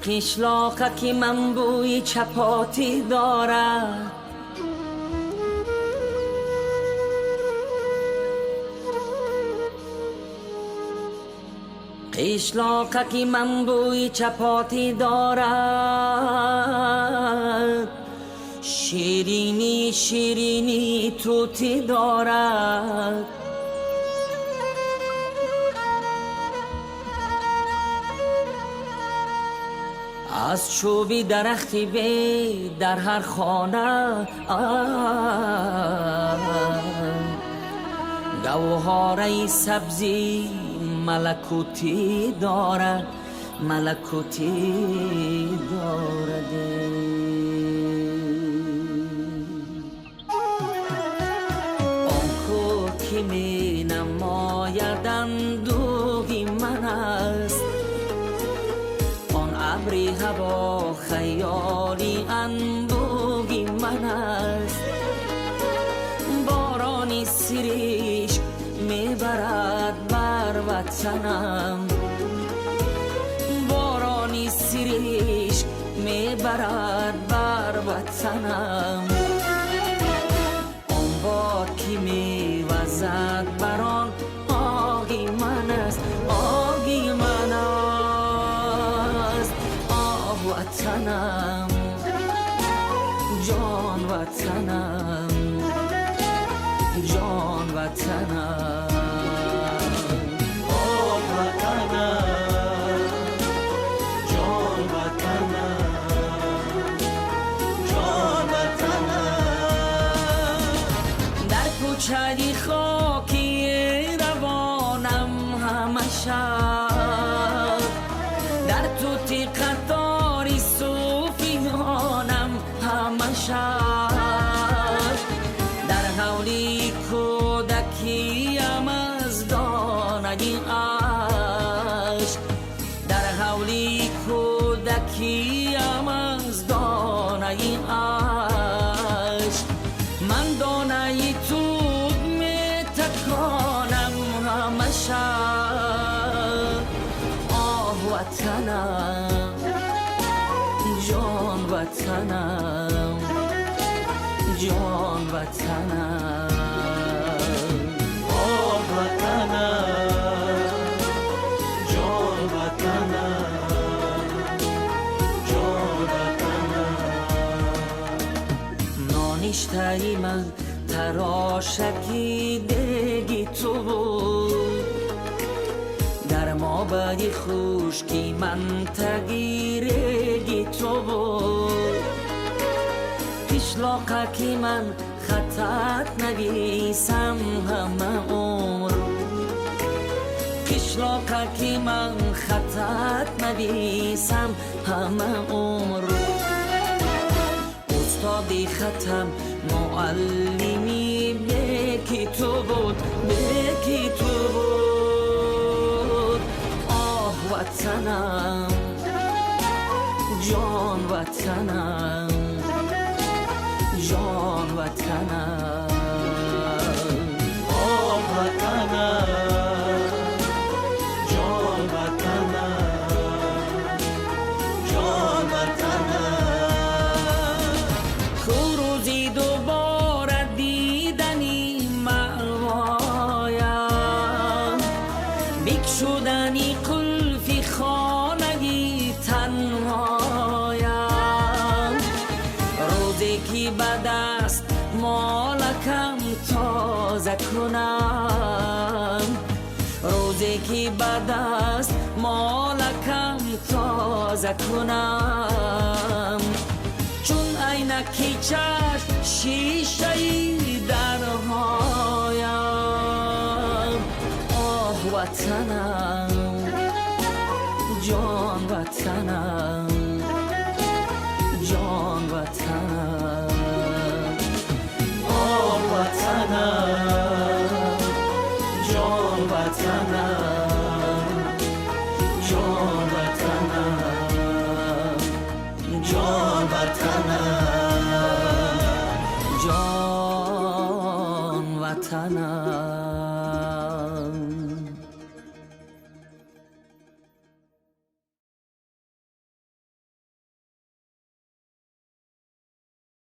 Қишлоқа ки ман бӯи чапотӣ дорад, қишлоқа ки ман бӯи чапотӣ дорад, ширинӣ ширинӣ тутӣ дорад. Аз чӯби дарахти бед дар ҳар хона гавҳораи сабзи малакутӣ дорад, малакутӣ дорад. Он кӯҳ ки менамояд андӯҳи ман аст, он абри ҳаво хаёли анбӯҳи ман аст. Борони сиришк мебарад бар ватанам, борони сиришк мебарад бар ватанам. Он бод ки мевазад бар он оғи ман аст, оғи ман аст. Оҳ, ватанам, ҷон ватанам, ҷон ватанам. Оҳ, ватанам, ҷон ватанам, ҷон ватанам. Дар кӯчаи хоки равонам ҳама шаб, дар тути қатори сӯфиёнам ҳама шаб, дар ҳавлии кӯдакиям аз донаи ашк, дар ҳавлии кӯдакиям аз донаи ашк ман донаи тут метаконам ҳама шаб. Оҳ, ватанам, ҷон ватанам, ҷон ватанам. Оҳ, ватанам, ҷон ватанам, ҷон ватанам. Ноништаи ман тарошаки деги ту буд, дар мобади хушки ман таги реги ту буд. Қишлоқа ки ман хаттат нависам ҳама умр, қишлоқа ки ман хаттат нависам ҳама умр, устоди хатам муаллими беки ту буд, беки ту буд. Оҳ, ватанам, ҷон ватанам, ҷон ватанам. Оҳ, ватанам, ҷон ватанам, ҷон ватанам. Ку рӯзи дубора дидани маъвоям, бикшудани қулфи хонаи танҳоям, рӯзе ки ба даст молакам тоза кунам, рӯзе ки ба даст молакам тоза кунам, чун айнаки чашм шишаи дарҳоям. Оҳ, ватанам, ҷон ватанам, ҷон ватанам. Оҳ, ватанам, ҷон ватанам, ҷон ватанам, ҷон ватанам. Ҷон ватанам.